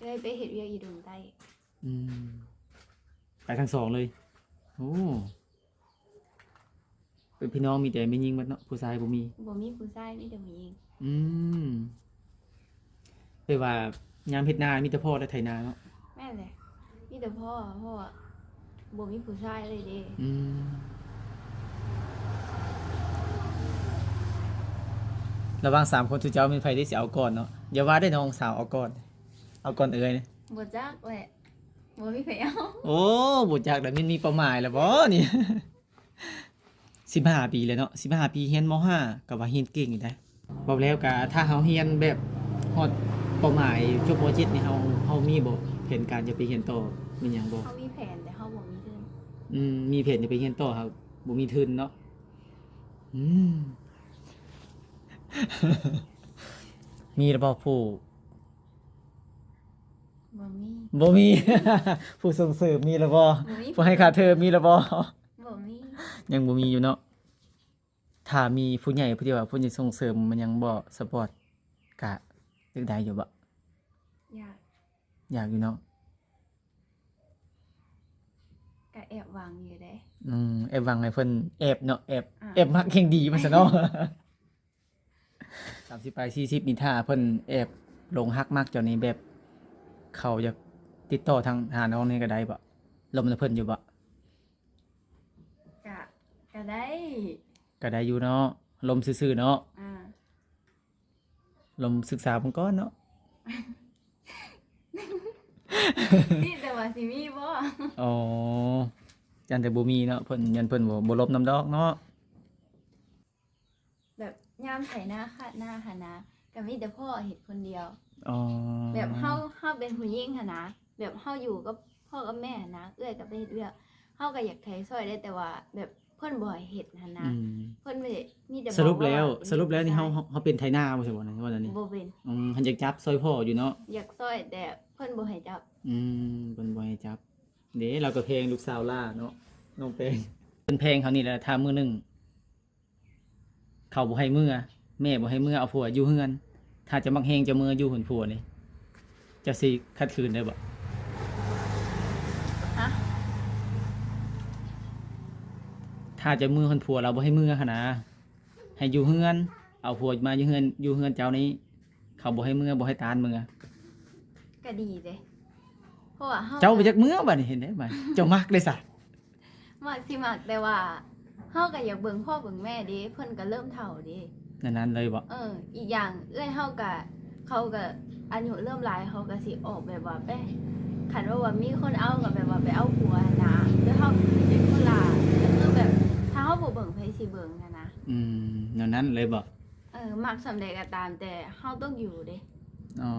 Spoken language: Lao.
ໄດ້ໄປເຮັດວຽກຢູ່ດົງໃຕ້. ອືມ ໄປທັງສອງເລີຍ. ໂອ້ ເປັນພີ່ນ້ອງມີແຕ່ແມ່ຍິງໝົດເນາະ ຜູ້ຊາຍບໍ່ມີ? ບໍ່ມີຜູ້ຊາຍ ມີແຕ່ຜູ້ຍິງ. ອືມ ແປວ່າຍາມເຮັດນາມີແຕ່ພໍ່ ແລະ ໄຖນາເນາະ? ແມ່ນແຫຼະ ມີແຕ່ພໍ່ ເພາະວ່າບໍ່ມີຜູ້ຊາຍເລີຍເດ້. ອືມ ລະຫວ່າງສາມຄົນ ຊຸເຈົ້າແມ່ນໃຜທີ່ຊິເອົາກ່ອນເນາະ? ຢ່າວ່າແຕ່ນ້ອງສາວເອົາກ່ອນ ເອົາກ່ອນເອື້ອຍ. ບໍ່ຈັກແຫຼະ ບໍ່ມີໃຜເອົາ. ໂອ້ ບໍ່ຈັກແລ້ວ ແມ່ນມີເປົ້າໝາຍແລ້ວບໍ່ນີ້? ສິບຫ້າປີແລ້ວເນາະ ສິບຫ້າປີ ຮຽນ ມໍຫ້າ ກໍວ່າຮຽນເກັ່ງຢູ່ໃດ໋. ເວົ້າແລ້ວກໍຖ້າເຮົາຮຽນແບບຮອດເປົ້າໝາຍຈົບ ມໍເຈັດ ນີ້ ເຮົາ ເຮົາມີບໍ່ແຜນການຈະໄປຮຽນຕໍ່ແມ່ນຫຍັງບໍ່? ເຮົາມີແຜນ ແຕ່ເຮົາບໍ່ມີທຶນ. ອືມ ມີແຜນຈະໄປຮຽນຕໍ່ ຫາກບໍ່ມີທຶນເນາະ. ອືມ ມີແລ້ວບໍ່ຜູ້? ບໍ່ມີ ບໍ່ມີ. ຜູ້ສົ່ງເສີມມີແລ້ວບໍ່? ບໍ່ມີ. ຜູ້ໃຫ້ຄ່າເທີມມີແລ້ວບໍ່? ບໍ່ມີ ຍັງບໍ່ມີຢູ່ເນາະ. ຖ້າມີຜູ້ໃຫຍ່ ຜູ້ທີ່ວ່າເພິ່ນຈະສົ່ງເສີມ ມັນຍັງບໍ່ຊັບພອດ ກະຢາກໄດ້ຢູ່ບໍ່? ຢາກ ຢາກຢູ່ເນາະ. ກະແອບຫວັງຢູ່ເດ້. ອືມ ແອບຫວັງໃຫ້ເພິ່ນແອບເນາະ ແອບ ອ່າ ແອບມັກແຮ່ງດີວ່າຊັ້ນເນາະ. ສາມສິບປາຍ ສີ່ສິບ ນີ້ ຖ້າເພິ່ນແອບຫຼົງຮັກມັກເຈົ້ານີ້ ແບບເຂົາຢາກຕິດຕໍ່ທາງຫານ້ອງນີ້ກໍໄດ້ບໍ່? ລົມນຳເພິ່ນຢູ່ບໍ່? ກະ ກະໄດ້ ກະໄດ້ຢູ່ເນາະ ລົມຊື່ໆເນາະ. ອ່າ ລົມສຶກສາເບິ່ງກ່ອນເນາະ. ນີ້ແຕ່ວ່າຊິມີບໍ່? ອໍ ຢ້ານແຕ່ບໍ່ມີເນາະ ເພິ່ນ ຢ້ານເພິ່ນບໍ່ ບໍ່ລົມນຳດອກເນາະ. ແບບຍາມໄຖນາຄາດນາຫັ້ນນະ ກໍມີແຕ່ພໍ່ເຮັດຄົນດຽວ. ອໍ ແບບເຮົາ ເຮົາເປັນຜູ້ຍິງຫັ້ນນະ ແບບເຮົາຢູ່ກັບພໍ່ກັບແມ່ຫັ້ນນະ ເອື້ອຍກໍໄປເຮັດວຽກ ເຮົາກໍຢາກໄຖຊ່ອຍເດ້ ແຕ່ວ່າແບບເພິ່ນບໍ່ໃຫ້ເຮັດຫັ້ນນະ. ອືມ ເພິ່ນມີ ມີແຕ່ ສະຫຼຸບແລ້ວ ບອກວ່າ ສະຫຼຸບແລ້ວນີ້ເຮົາ ເຮົາເປັນໄຖນາບໍ່? ໃຊ່ບໍ່ ວ່າແນວນີ້? ບໍ່ເປັນ. ອືມ ຫັ້ນຢາກຈັບຊ່ອຍພໍ່ຢູ່ເນາະ? ຢາກຊ່ອຍ ແຕ່ເພິ່ນບໍ່ໃຫ້ຈັບ. ອືມ ເພິ່ນບໍ່ໃຫ້ຈັບເດ້. ລາວກໍແພງລູກສາວຫຼ້າເນາະ ນ້ອງແປງ. ເພິ່ນແພງເຮົານີ້ແຫຼະ ຖ້າມື້ໜຶ່ງ ເຂົາບໍ່ໃຫ້ເມືອ ແມ່ບໍ່ໃຫ້ເມືອເອົາຜົວຢູ່ເຮືອນ ຖ້າເຈົ້າມັກແຮງເຈົ້າເມືອຢູ່ເຮືອນຜົວນີ້ ເຈົ້າຊິຂັດຂືນໄດ້ບໍ່? ຮະ? ຖ້າເຈົ້າເມືອເຮືອນຜົວ ລາວບໍ່ໃຫ້ເມືອຫັ້ນນະ ໃຫ້ຢູ່ເຮືອນ ເອົາຜົວມາຢູ່ເຮືອນ ຢູ່ເຮືອນເຈົ້ານີ້ ເຂົາບໍ່ໃຫ້ເມືອ ບໍ່ໃຫ້ຕ້ານເມືອ ກໍດີເດ້ ເພາະວ່າເຮົາ ເຈົ້າບໍ່ຢາກເມືອບາດນີ້ ເຫັນໄດ໋ບາດ ເຈົ້າມັກເດ້ຊະ? ມັກຊິມັກ ແຕ່ວ່າເຮົາກໍຢາກເບິ່ງພໍ່ເບິ່ງແມ່ເດ້ ເພິ່ນກໍເລີ່ມເຖົ້າເດ້. ແນວນັ້ນເລີຍບໍ? ເອີ ອີກຢ່າງເອື້ອຍເຮົາກໍ ເຂົາກໍອາຍຸເລີ່ມຫຼາຍ ເຂົາກໍຊິອອກແບບວ່າໄປ ຄັນວ່າ ວ່າມີຄົນເອົາກໍແບບວ່າໄປເອົາຜົວຫັ້ນນະ ແລ້ວເຮົາກໍເປັນຄົນຫຼ້າ ກໍຄືແບບຖ້າເຮົາບໍ່ເບິ່ງໃຜຊິເບິ່ງຫັ້ນນະ. ອືມ ແນວນັ້ນເລີຍບໍ? ເອີ ມັກສ່ຳໃດກໍຕາມ ແຕ່ເຮົາຕ້ອງຢູ່ເດ້. ອໍ